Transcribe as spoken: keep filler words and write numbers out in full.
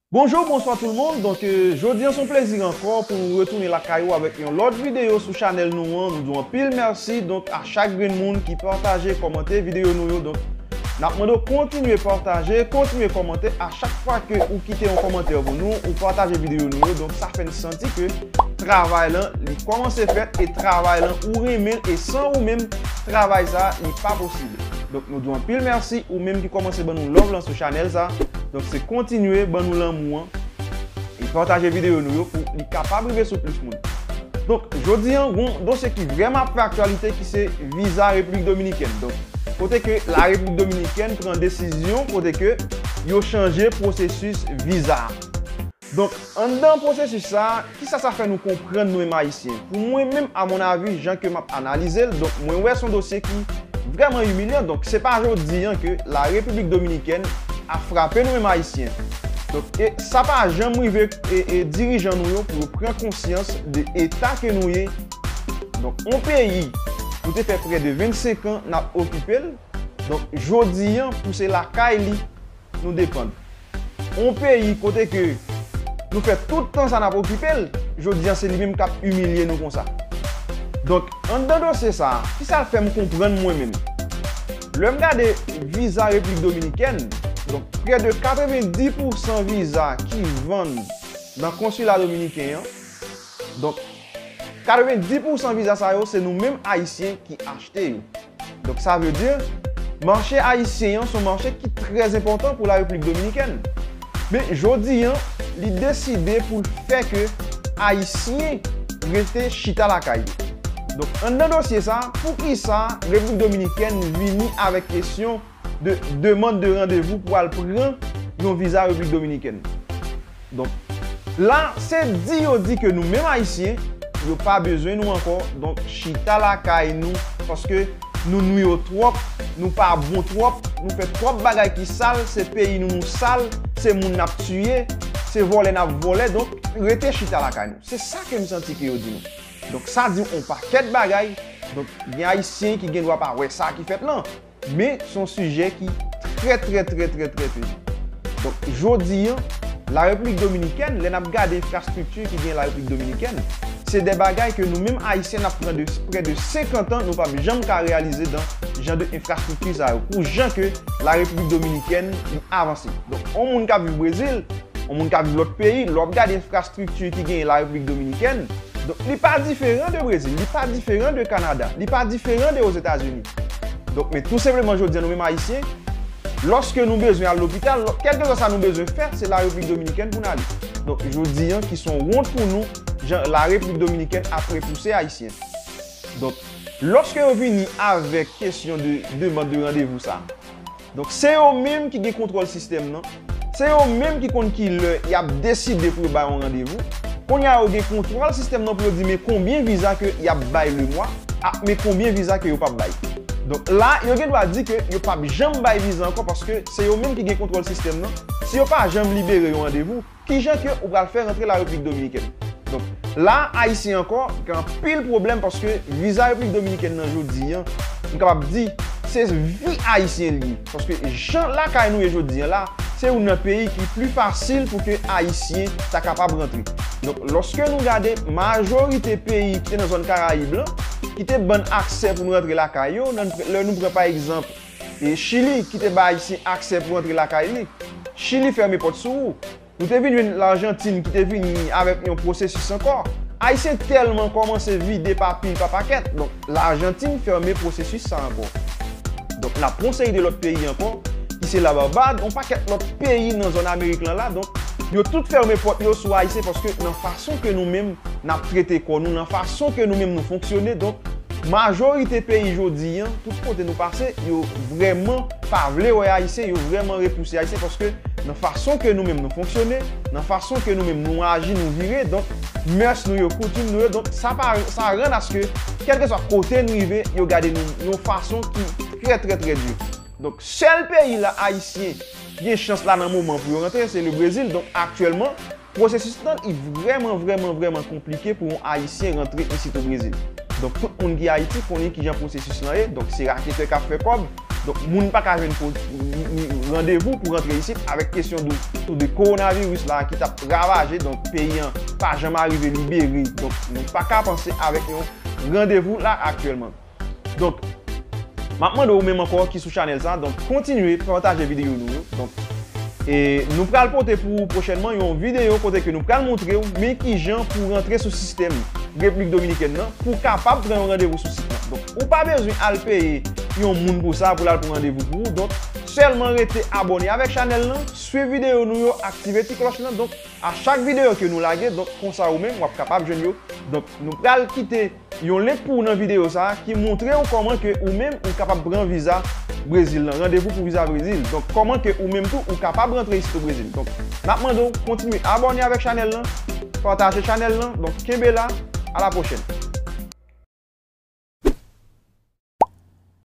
Bonjou, bonswa tout le monde. Donk, euh, jodi an se yon plezi ankò pou nou retounen lakay ou avèk yon lòt videyo sou chanèl nou an. Nou di w anpil mèsi. Donk, a chak grenn moun ki pataje, kòmante videyo nou yo. Donk, n ap mande w kontinye pataje, kontinye kòmante. A chak fwa ke ou kite yon kòmantè pou nou, ou pataje videyo nou yo, donk sa fè n santi ke travay lan, li kòmanse fèt, e travay lan, ou renmen l, e san ou menm, travay sa, li pa posib. Donk, nou di w anpil mèsi, ou menm ki kòmanse ban nou love lan sou chanèl sa. Donk, se kontinye ban nou lanmou an, e pataje videyo nou yo pou li kapab rive sou plis moun. Donk, jodi an, gon dosye ki vrèman ap fè aktyalite ki se viza Repiblik Dominikèn. Donk, kote ke la Repiblik Dominikèn pran desizyon, kote ke yo chanje pwosesis viza a. Donk, anndan pwosesis sa a, kisa sa fè nou konprann nou menm Ayisyen? Pou mwen menm, a mon avi, jan ke m ap analize l, donk, mwen wè se yon dosye ki vrèman imilyan. Donk, se pa jodi an ke la Repiblik Dominikèn ap frape nou menm Ayisyen. Donk, e sa pa janm rive, e, e dirijan nou yo pou yo pran konsyans de eta ke nou ye. Donk, yon peyi, nou te fè prè de vennsenk an n ap okipe l. Donk, jodi an, pou se lakay li, nou depann. Yon peyi kote ke nou fè tout tan sa n ap okipe l, jodi an se li menm k ap imilye nou konsa. Donk, anndan dosye sa a, kisa l fè m konprann mwen menm? Lè m gade viza Repiblik Dominikèn, donk, prè de katrevenndis pousan viza ki vann nan konsila dominiken an, donk, katrevenndis pousan viza sa yo, se nou menm Ayisyen ki achte yo. Donk, sa vle di, mache ayisyen an se yon mache ki trè enpòtan pou la Repiblik Dominikèn. Men, jodi an, li deside pou l fè ke Ayisyen rete chita lakay li. Donk, anndan dosye sa, poukisa Repiblik Dominikèn vini avèk kesyon de demann de randevou pou al pran yon viza Repiblik Dominikèn? Donk, la, se di yo di ke nou menm Ayisyen, yo pa bezwen nou ankò. Donk, chita lakay nou, paske nou nwi yo twòp, nou pa bon twòp, nou fè twòp bagay ki sal, se peyi nou nou sal, se moun n ap tiye, se vòlè n ap vòlè, donk, rete chita lakay nou. Se sa ke m santi ke yo di nou. Donk, sa di yon pakèt bagay. Donk, gen Ayisyen ki gen dwa pa wè sa ki fèt lan. Men, se yon sijè ki trè, trè, trè, trè, trè peze. Donk, jodi an, la Repiblik Dominikèn, lè n ap gade enfrastrikti ki gen la Repiblik Dominikèn, se de bagay ke nou menm Ayisyen n ap pran de prè de senkant an, nou p ap janm ka reyalize dan jan de enfrastrikti sa yo, pou jan ke la Repiblik Dominikèn li avanse. Donk, yon moun k ap viv Brezil, yon moun k ap viv lòt peyi, lè w ap gade enfrastrikti ki genyen la Repiblik Dominikèn, donk, li pa diferan de Brezil, li pa diferan de Kanada, li pa diferan de Ozetazini. Donk, men tou senpleman, jodi an, nou menm Ayisyen, lòske nou bezwen al lopital, lò- kèlkeswa sa nou bezwen fè, se la Repiblik Dominikèn pou n ale. Donk, jodi an, ki se yon wont pou nou, jan la Repiblik Dominikèn ap repouse Ayisyen. Donk, lòske yo vini avèk kesyon de demann de randevou sa, donk, se yo menm ki gen kontwòl sistèm nan. Se yo menm ki konn ki lè y ap deside pou yo bay yon randevou. Kounye a, yo gen kontwòl sistèm nan pou yo di men konbyen viza ke y ap bay lemwa, ak men konbyen viza ke yo p ap bay. Donk, la, yo gen dwa di ke yo p ap janm bay viza ankò, paske se yo menm ki gen kontwòl sistèm nan. Si yo pa janm libere yon randevou, kijan ke ou pral fè rantre la Repiblik Dominikèn? Donk, la, Ayisyen ankò gen anpil pwoblèm, paske viza Repiblik Dominikèn nan jodi an, m kapab di, se vi Ayisyen li ye. Paske jan lakay nou ye jodi an la, se youn nan peyi ki pli fasil pou ke Ayisyen ta kapab rantre. Donk, lòske nou gade majorite peyi ki te nan zòn Karayib lan, ki te ban n aksè pou nou rantre lakay yo, nan, lè nou pran pa egzanp, e Chili, ki te bay Ayisyen aksè pou rantre lakay li, Chili fèmen pòt sou ou. Nou te vin jwenn Lajantin ki te vini avèk yon pwosesis ankò. Ayisyen tèlman kòmanse vide pa pil pa pakèt. Donk, Lajantin fèmen pwosesis sa ankò. Donk, n ap pran seri de lòt peyi ankò, ki se Lababad, yon pakèt lòt peyi nan zòn Amerik lan la. Donk, yo tout fèmen pòt yo sou Ayisyen paske nan fason ke nou menm n ap trete kò nou, nan fason ke nou menm nou fonksyone. Donk, majorite peyi jodi an, tout kote nou pase, yo vrèman pa vle wè Ayisyen, yo vrèman repouse Ayisyen, paske nan fason ke nou menm nou fonksyone, nan fason ke nou menm nou aji, nou vire, donk, mès nou yo, koutim nou yo, donk, sa pa, sa rann aske, kèlkeswa kote n rive, yo gade nou yon fason ki trè, trè, trè di. Donk, sèl peyi la Ayisyen gen chans la nan moman pou yo rantre, se le Brezil. Donk, aktyèlman, pwosesis lan, li vrèman, vrèman, vrèman konplike pou yon Ayisyen rantre isit o Brezil. Donk, tout moun ki Ayiti konnen kijan pwosesis lan ye. Donk, se raketè k ap fè kòb, Donk, moun pa ka jwenn pou, randevou pou rantre isit avèk kesyon de, de kowonaviris la ki t ap ravaje, donk, peyi an pa janm arive libere. Donk, nou pa ka panse avèk yon randevou la aktyèlman. Donk, m ap mande ou menm ankò ki sou chanèl sa, donk, kontinye pataje videyo nou yo. Donk, e nou pral pote pou ou pwochènman yon videyo kote ke nou pral montre w men ki jan pou rantre sou sistèm Repiblik Dominikèn nan pou w kapab pran yon randevou sou sit lan. Donk, ou pa bezwen al peye yon moun pou sa, pou l al pran randevou pou ou. Donk, sèlman rete abòne avèk chanèl lan, swiv videyo nou yo, aktive ti klòch lan. Donk, a chak videyo ke nou lage, donk, konsa ou menm w ap kapab jwenn yo. Donk, nou pral kite yon link pou ou nan videyo sa a ki montre w kòman ke ou menm ou kapab pran viza Brezil lan, randevou pou viza Brezil. Donk, kòman ke ou menm tou ou kapab rantre isit o Brezil. Donk, n ap mande w kontinye abòne avèk chanèl lan, pataje chanèl lan. Donk, kenbe la, a la pwochèn.